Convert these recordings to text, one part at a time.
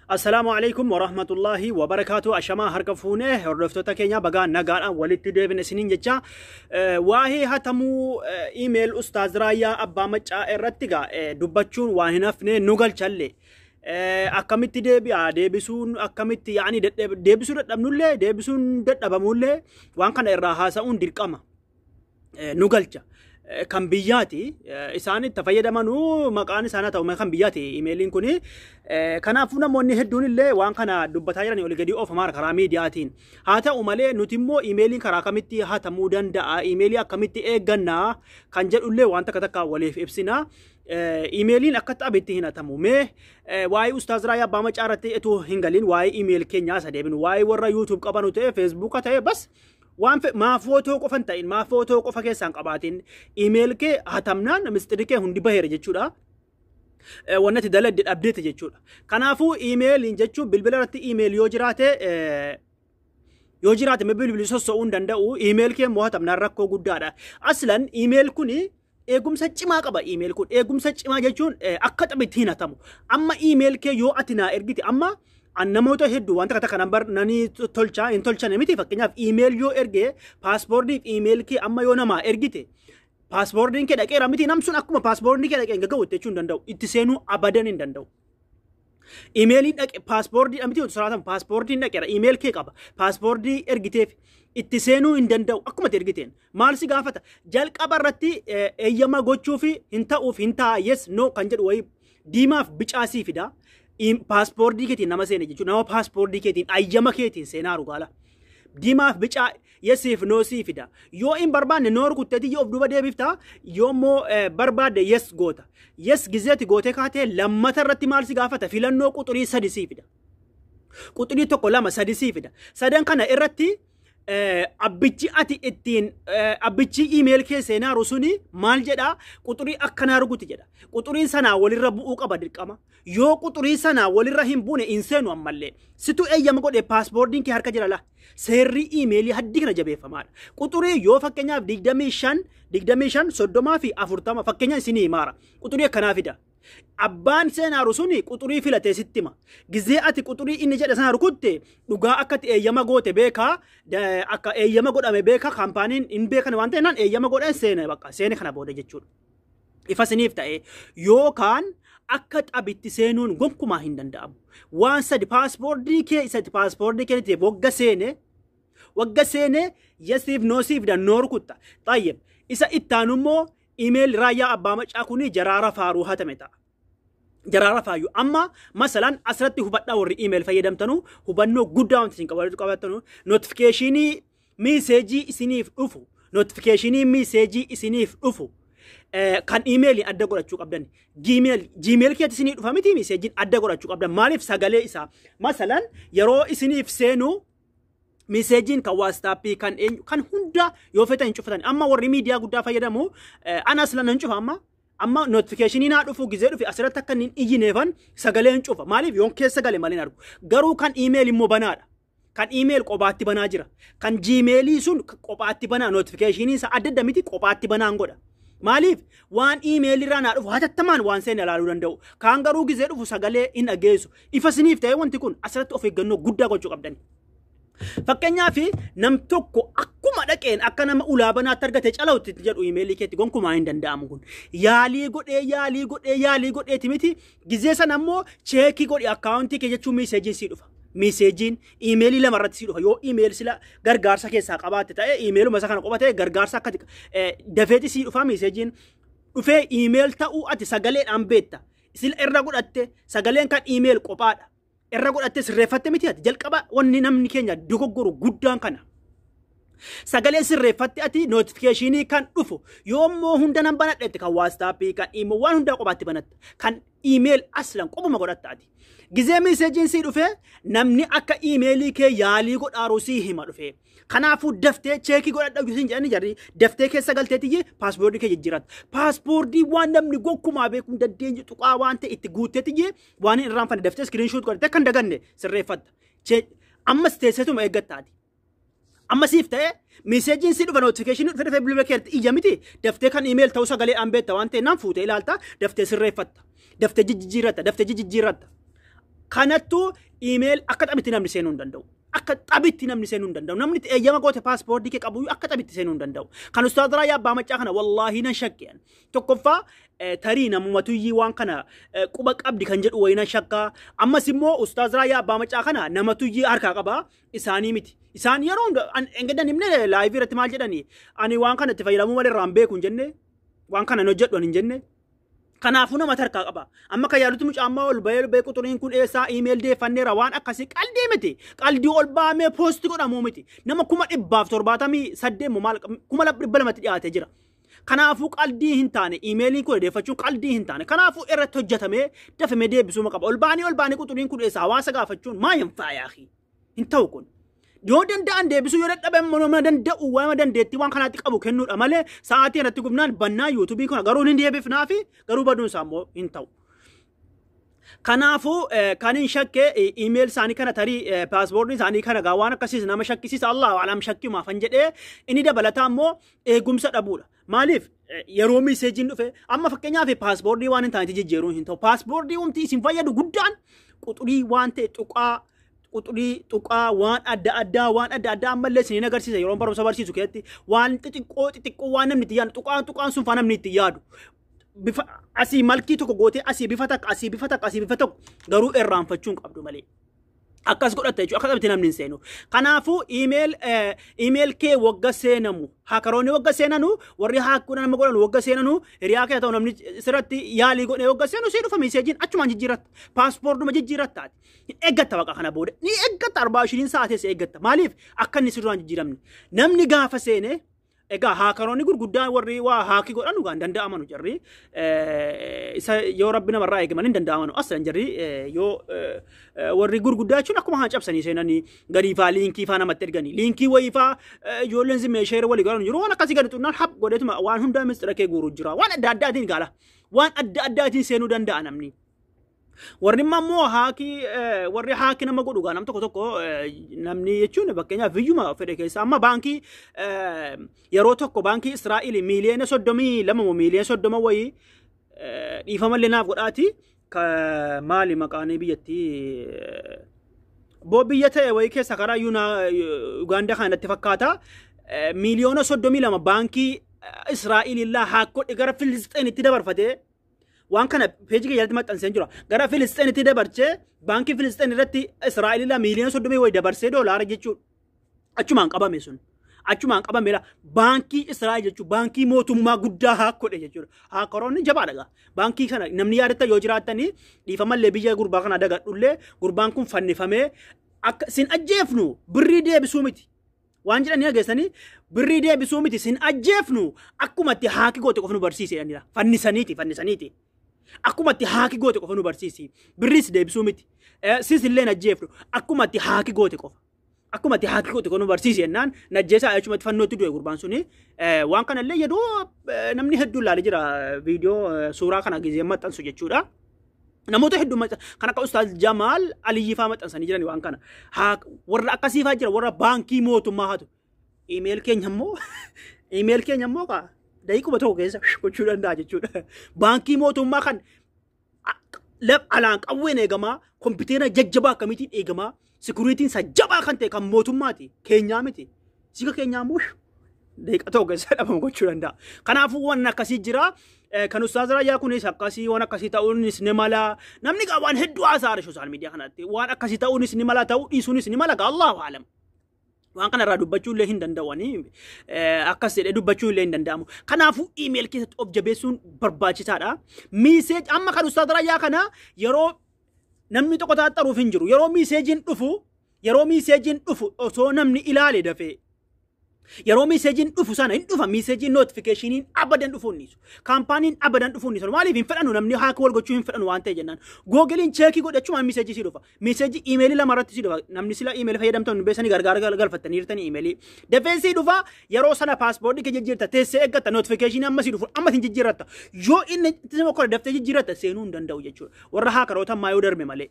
Assalaamu alaikum warahmatullahi wabarakaatu. Ashamaa harka fuunee hordoftoota keenya, bagaa nagaadhaan walitti deebine isiniin jecha. Waa'ee hatamuu email Ustaaz Raayyaa Abbaa Maccaa irratti gaa dubbachuun waan hin hafne nu galchalle. Akkamitti deebi'a, deebisuun akkamitti, yaani deebisuu dadhabnullee, deebisuun dadhabamullee, waan kana irraa haasa'uun dirqama nu galcha. Kan biyyaati isaan itti fayyadamanuu, maqaan isaanii ta'u kan biyyaati imeeliin kuni. Kanaafuu namoonni hedduun illee waan kana dubbataa jiran, olii gadi oofamaa karaa miidiyaatiin. Haa ta'u malee nuti immoo imeeliin karaa kamitti hatamuu danda'a, imeelii akkamitti eeggannaa kan jedhullee waan takka takka waliif ibsina. Imeeliin akka xabitti hin hatamu. Mee waa'ee Ustaaz Raayyaa Abbaa Macaa irratti itoo hin galin waa'ee email keenyaa isa deebinu, waa'ee warra YouTube qabanu ta'e, Facebooka ta'e, bas waan maa footoo qofa hin ta'in, maa footoo qofa keessaan qabaatin, email kee hatamnaan mistiri kee hundi baheera jechuudha. Wanni ati daladde dhabdeete jechuudha. Kanaafuu imeeliin jechuun bilbila irratti email yoo jiraate bilbilli sossoo'uu hin danda'u. Email kee immoo hatamnaan rakkoo guddaadha. Aslan email kuni eegumsa cimaa qaba. Email kun eegumsa cimaa jechuun akka xabitti hin hatamu. Amma email kee yoo ati naa ergite, amma an namoota hedduu wanta takka nambar nani tolchaa hin tolchane miti. Fakkeenyaaf email yoo erge, passwordiif email kee amma yoo namaa ergite, passwordiin kee dhaqeera miti, nam sun akkuma passwordiin kee dhaqee gaga'u itti jechuu hin danda'u, itti seenuu abadan hin danda'u. Imeeliin dhaqe passwordii miti, wanti soraatamu passwordiin dhaqeera, email kee qaba, passwordii ergiteef itti seenuu hin danda'u. Akkuma itti ergiteen maal si gaafata? Jalqaba irratti eeyyama gochuu fi hin ta'uuf hin ta'a, yes, no kan jedhu wayii diimaaf bicaa sii fida. Passwordii keetiin nama seene jechuudha, nama passwordii keetiin ayyama keetiin seenaa rugaala. Diimaaf bicaa yesiif no sii fida. Yoo hin barbaanne no rukutteeti yoo of duuba deebifta, yoo immoo barbaadde yes goota. Yes gizeeti gootee kaatee lammata irratti maal si gaafata? Filannoo quxurii sadi sii fida. Quxurii tokko, lama, sadi sii fida. Sadan kana irratti abbichi ati ittiin abbichi email kee seenaaru suni maal jedhaa? Quxurii akkanaa rukuti jedha. Quxuriin sanaa walirra bu'uu qaba dirqama. Yoo quxurii sanaa walirra hin buune hin seenu ammallee. Situ eeyyama godhe, passwordiin kee harka jira la. Seerri iimeelii haddi kana jabeeffamaadha. Quxurii yoo fakkeenyaaf 25, 25, 30 fi 40 fakkeenya isinii himaara. Quxurii akkanaa fida. Abbaan seenaaru suni quxurii filatee sitti hima. Gizee ati quxurii inni jedhe sana rukutte, dhugaa akka ati eeyyama goote beekaa, akka eeyyama godhame beekaa, kaampaaniin hin beekan waan ta'eef eeyyama godhan seene, bakka seene kana booda jechuudha. Ifa isiniif ta'e yookaan akka xabitti seenuun gonkumaa hin danda'amu. Waan sadi, passwordii kee isatti passwordii kee wagga seene, wagga seene yesiif no siif no rukutta. Xayyib, isa ittaanu immoo email Raayyaa Abbaa Macaa kuni jaraara faaruu hatame ta'a. Jaraara faayyuu amma masalan asirratti hubadhaa, warri email fayyadamtanu hubannoo guddaa wanti isin qabattanu, notificationii messageii isiniif dhufu, notificationii messageii isiniif dhufu kan imeelii adda godhachuu qabdan. Gmail, Gmail keetti isinii dhufa miti, messageiin adda godhachuu qabdan. Maaliif? Sagalee isaa masalan yeroo isiniif seenu, messageiin kan WhatsAppii, kan eenyu, kan hunda yoo fetan hin cufatan. Amma warri miidiyaa guddaa fayyadamu, ana aslan nan cufa. Amma notificationii naa dhufu gizee dhufe asirratti akka inni iyyineefan sagalee hin cufa. Maaliif? Yoon keessa gale malee hin argu. Garuu kan email immoo banaadha. Kan email kophaatti banaa jira. Kan Gmailii sun kophaatti banaa, notificationii isaa adda adda miti, kophaatti banaan godha. Maaliif? Waan email irraa naa dhufu hatattamaan waan seene ilaaluu danda'u. Kaan garuu gizee dhufu sagalee hin dhageessu. Ifa isiniif ta'e, wanti kun asirratti of eeggannoo guddaa gochuu qabdani. Fakkeenyaaf nam tokko akkuma dhaqeen akka nama ulaa banaatti argate calawutti jedhu imeelii keetti gonkumaa hin danda'amu kun. Yaalii godhee, yaalii godhee, yaalii godheeti miti, gizee sana immoo checkii godhi accountii kee jechuun messageiin sii dhufa. Messageiin imeelii lama irratti sii dhufa. Yoo email sila gargaarsa keessaa qabaatte ta'e, imeeluma isa kana qofa ta'e, gargaarsa akka dafeeti sii dhufa. Messageiin dhufee email ta'uu ati sagaleedhaan beetta. Sila irra godhatte, sagaleen kan email qophaadha. Irra godhatte sirreeffatte miti, ati jalqaba wanni namni keenya dogoggoru guddaan kana. Sagalee sirreeffatte ati notificationii kan dhufu yoommoo hunda nan banadhette, kan WhatsAppii, kan imo, waan hundaa kophaatti banatta. Kan email aslan qophuma godhatta ati. Gizee messageiin sii dhufee namni akka imeelii kee yaalii godhaaru sii hima dhufee. Kanaafuu daftee checkii godhadha siin jedhanii jarri daftee keessa galteetiyyi passwordii kee jijjiiratta. Passwordii waan namni gonkumaa beekuu hin dandeenye tuqaa waan ta'e itti guutteetiyyi waan hin irraanfanne daftee screenshot godhattee akka hin daganne sirreeffatta. Ammas teesseetuma eeggattaati. Amma siif ta'e, messageiin si dhufa, notificationii dhufe dhufee bilbila keetti iyya miti, daftee kan email ta'uu sagalee beekta waan ta'e naan fuutee ilaalta, daftee sirreeffatta, daftee jijjiirratta, daftee jijjiirratta. Kanattuu email akka taphitti namni seenuu hin danda'u. Akka taphitti namni seenuu hin danda'u. Namni itti eeyyama goote paaspoortii kee qabu akka taphitti seenuu hin danda'u. Kan Ustaaz Raayyaa Abbaa Maccaa kana wallaahi nan shakkeen. Tokkoffaa, tarii namumatuyyii waan kana quba qabdi kan jedhu wayii nan shakkaa. Ammas immoo Ustaaz Raayyaa Abbaa Maccaa kana namatuyyii harkaa qaba, isaanii miti. Isaan yeroo hunda engaddan himne live irratti maal jedhani, ani waan kana itti fayyadamuu malee irraan beeku hin jenne, waan kana hin hojjedhu hin jenne. Kanaafuu nama harkaa qaba. Amma kan yaadutti mucaa ammaa ol bahee beeku xuriin kun eessaa email deeffanneera, waan akkasii qaldii miti. Qaldii ol bahamee post godhamuu miti. Nama 178,000 moo maal 200,000tti dhiyaatee jira. Kanaafuu qaldii hin taane, emailiin kun deeffachuun qaldii hin taane. Kanaafuu irratti hojjetamee dafamee deebisuu qaba. Ol ba'anii quxuriin kun eessaa hawaasa gaafachuun maa hin faayaaqi. Hin ta'u kun. Yoo danda'an deebisuu, yoo dadhaban nama danda'u waan dandeettii waan kanaatti qabu kennuudha malee sa'aatii irratti gubnaan bannaa YouTubeii kana garuu hin deebifnaa fi garuu baduun isaa immoo hin ta'u. Kanaafuu kan hin shakke email isaanii kana, tarii paaspoortii isaanii kana gaa waan akkasiis nama shakkisiisa, Allahu alam, shakkiumaaf han jedhee. Inni dabalataa immoo eegumsa dhabuudha. Maaliif, yeroo messageiin dhufe amma fakkeenyaaf paaspoortii waan hin taanetti jijjiiruun hin ta'u. Paaspoortii wanti isin fayyadu guddaan quxurii waan ta'e, tuqaa, quxurii, tuqaa, waan adda addaa, waan adda addaa ammallee isiniin agarsiisa yeroo barumsa barsiisu keessatti, waan xixiqqoo xixiqqoo waan namni itti yaadu, tuqaan tuqaan sun faa namni itti yaadu. Bifa asii malkii tokko gootee, asii bifa takka, asii bifa takka, asii bifa tokko, garuu irraanfachuu hin qabdu malee. Akkas godhatta jechuudha, akka taphatti namni hin seenu. Kanaafuu email kee wagga seenamu, hackeroonni wagga seenanu, warri hackuu nama godhan wagga seenanu, hiriyaa kee ta'u namni sirratti yaalii godhee wagga seenu sii dhufa messageiin, achumaan jijjiiratta. Paaspoortuma jijjiirattaati. Eeggatta baqa kana booda. Ni eeggatta, 24 sa'aatees eeggatta. Maaliif, akka inni sirraan jijjiiramne. Namni gaafa seene. Egaa hackeroonni gurguddaan warri waa hack godhan dhugaan danda'amanu, jarri isa yoo rabbi namarraa eegaman hin danda'amanu. Asan jarri yoo warri gurguddaa jechuun akkuma haa cabsanii seenanii garii faa linkii faa namatti erganii, linkii wayii faa ijoolleen zimmee share walii godhan jiru, waan akkasii gadi xunnaan hap godheetuma waan hundaa mistira kee guuruu jira, waan adda addaatiin gaala, waan adda addaatiin seenuu danda'a namni. Warri immoo hack, warri hack nama godhu gaa nam tokko tokko namni jechuun fakkeenyaaf biyyuma fedhe keessa amma baankii yeroo tokko baankii Israa'el miiliyoona 32 moo miiliyoona 30 wayii, dhiifamallee naaf godhaati, maali maqaan biyyattii boo biyya ta'e wayii keessa karaa Ugaandaa kanatti fakkaata, miiliyoona 32 baankii Israa'el illaa hack godhe gara Filisxeenitti dabarfatee, waan kana peejii keenya jalatti maxxansee jira. Gara Filisxeenitti dabarsee, baankii Filisxeen irratti Israa'elilaa miiliyoona 30 wayii dabarsee, doolaara jechuudha. Achumaan qabame sun. Achumaan qabameera. Baankii Israa'el jechuudha. Baankii mootummaa guddaa hack godhe jechuudha. Hackeroonni jabaadha gaa. Baankii kana namni yaadatta yoo jiraattanii, dhiifamallee biyya gurbaa kana dagadhullee, gurbaan kun fannifamee akka sin ajjeefnu birrii deebisuu miti. Waan jedhanii dhageessanii, birrii deebisuu miti, sin ajjeefnu, akkuma itti hack goote qofa nu barsiise jedhanidha. Fannisaniiti, fannisaniiti. Akkuma itti hack goote qofa nu barsiisi. Birriis deebisuu miti. Sis illee ajjeefnu, akkuma itti hack goote qofa. Akkuma itti hack goote qofa nu barsiisi jennaan najjeesaa achumatti fannootti du'e gurbaan suni. Waan kanallee yeroo namni hedduun ilaalee jira, viidiyoo suuraa kana gizee maxxansu jechuudha. Namoota hedduu kan akka Ustaaz Jamaal Aliyyi faa maxxansanii jiran waan kana. Warra akkasii faa jira, warra baankii mootummaa hatu. Email keenya immoo kaa daqiiquma tokko keessa gochuu danda'a jechuudha. Baankii mootummaa kan alaan qawween eegamaa, kompiitara jajjabaa akkamiitiin eegamaa, securityn isaa jabaa kan ta'e kan mootummaati. Keenyaa miti. Sika keenyaa immoo daqiiqa tokko keessa dhabama gochuu danda'a. Kanaafuu waan akkasii jira. Kan Ustaaz Raayyaa kunis akkasii, waan akkasii ta'uunis ni mala. Namni gaa waan hedduu haasa'aa social media kanatti. Waan akkasii ta'uunis ni mala, ta'uu dhiisuunis ni mala gaa, Allahu alam. Waan kana irraa dubbachuu illee hin danda'anii, akkas jedhee dubbachuu illee hin danda'amu. Kanaafuu email keessatti of jabeessuun barbaachisaadha. Message amma kan Ustaaz Raayyaa kana yeroo namni tokko taaxaruuf hin jiru. Yeroo messageiin dhufu osoo namni ilaale dafee, yeroo messageiin dhufu sana hin dhufa, messageiin notificationiin abadan dhufuu hin dhiisu. Companyn abadan dhufuu hin dhiisu. Maaliif, hin fedhanu, namni hack wal gochuu hin fedhanu waan ta'e jennaan. Googleiin check godhachumaan message sii dhufa. Message email lama irratti sii dhufa. Namni sila email fayyadamtan beesanii gargaara galfattanii jirtanii email. Dafee sii dhufa, yeroo sana paaspoortii kee jijjiirta, teessee eeggatta notification amma sii dhufu, amma hin jijjiirratta. Yoo inni itti mokkora daftee jijjiirratta, seenuu hin danda'u jechuudha. Warra hackeroota ammaa yoo darbe malee.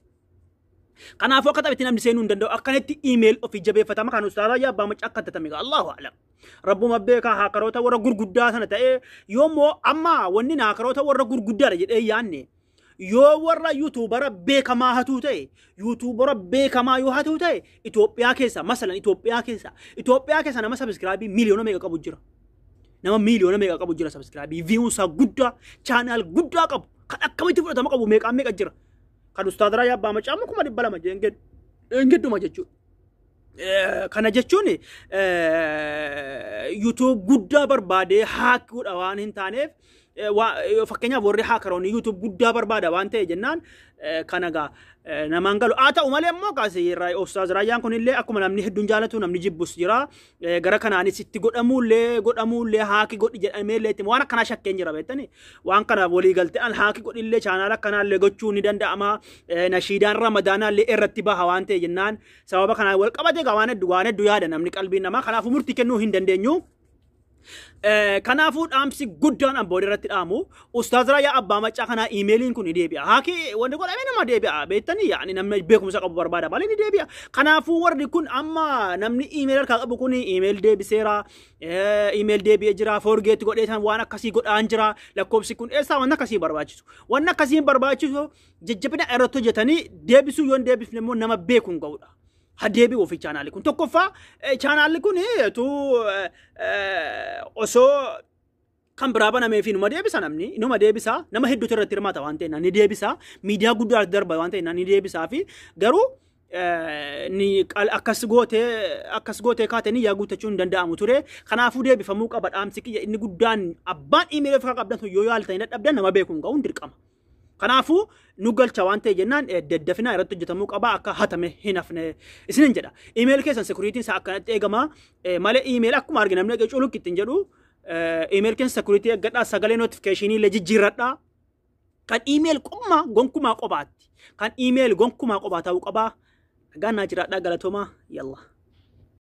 Kanaafuu akka taphitti namni seenuu hin danda'u. Akkanatti email ofii jabeeffatama. Kan Ustaaz Raayyaa Abbaa Macaa akka tatame Allahu a'lam. Rabbuma beekaa, hackeroota warra gurguddaa sana ta'ee yoommoo amma wanni hackeroota warra gurguddaadha jedhee yaanne Yoo warra YouTubera beekamaa hatuu ta'e, YouTubera beekamaa yoo hatuu ta'e, Itoophiyaa keessa, masalan Itoophiyaa keessa nama subscribe miiliyoona meeqa qabu jira. Nama miiliyoona meeqa qabu jira, subscribe viewun isaa guddaa, channel guddaa qabu, kan akkamitti fudhatama qabu meeqaan meeqa jira. Kan Ustaaz Raayyaa Abbaa Macaa 200,000 jeengedduma jechuudha. Kana jechuun YouTube guddaa barbaadee hackuudha waan hin taaneef, fakkeenyaaf warri hackeroonni YouTube guddaa barbaada waan ta'e jennaan kana gaa namaan galu. Haa ta'u malee immoo kaasee Ustaaz Raayyaan kunillee akkuma namni hedduun jaalatu namni jibbus jira. Gara kanaanis itti godhamuullee hack godhi jedhameellee itti waan akkanaa shakkeen jira beektani. Waan kanaaf walii galtee an hack godhillee channel akkanaallee gochuu ni danda'ama. Nashiidaan Ramadaanaallee irratti baha waan ta'e jennaan sababa kanaan wal qabatee gaa waan hedduu yaada namni qalbiin namaa, kanaafuu murtii kennuu hin dandeenyu. Kanaafuu dhaamsi guddaan an booda irratti dhaamu, Ustaaz Raayyaa Abbaa Maccaa kanaa iimeeliin kun ni deebi'a. Hack wanti godhame nama deebi'a beektanii, yaani namni beekumsa qabu barbaada malee ni deebi'a. Kanaafuu warri kun amma namni email harkaa qabu kun email deebiseera. Email deebi'ee jira, forget godhee waan akkasii godhaan jira. Lakkoofsi kun eessaa waan akkasii barbaachisu. Waan akkasii barbaachisu jajjabina irratti hojjetanii deebisuu, yoo hin deebifne immoo nama beekuun ga'udha. Ha deebi'u ofii channelli kun. Tokkoffaa channelli kun tu osoo kan biraa banamee fi numa deebisa, namni numa deebisa, nama hedduutu irratti hirmaata waan ta'eef ni deebisa, miidiyaa guddaa irratti darba waan ta'eef ni deebisaa fi garuu ni akkas gootee kaatee ni yaa guuttachuu hin danda'amu ture. Kanaafuu deebifamuu qaba. Dhaamsi kiyya inni guddaan, abbaan iimeelii ofirraa qabdan yoo yaaltanii dadhabdan nama beekuun ga'uun dirqama. Kanaafuu nu galcha waan ta'e jennaan daddafinaa irratti hojjetamuu qaba, akka hatame hin hafne isinin jedha. Email keessan securityn isaa akkanatti eegama malee email akkuma argina namni dhaqee culuk ittiin jedhu. Email keessa security eeggadhaa, sagalee notificationii illee jijjiirradhaa. Kan email qommaa gonkumaa qobaatti. Kan email gonkumaa qobaa ta'uu qabaa. Nagaan naa jiraadhaa, galatoomaa, yalla.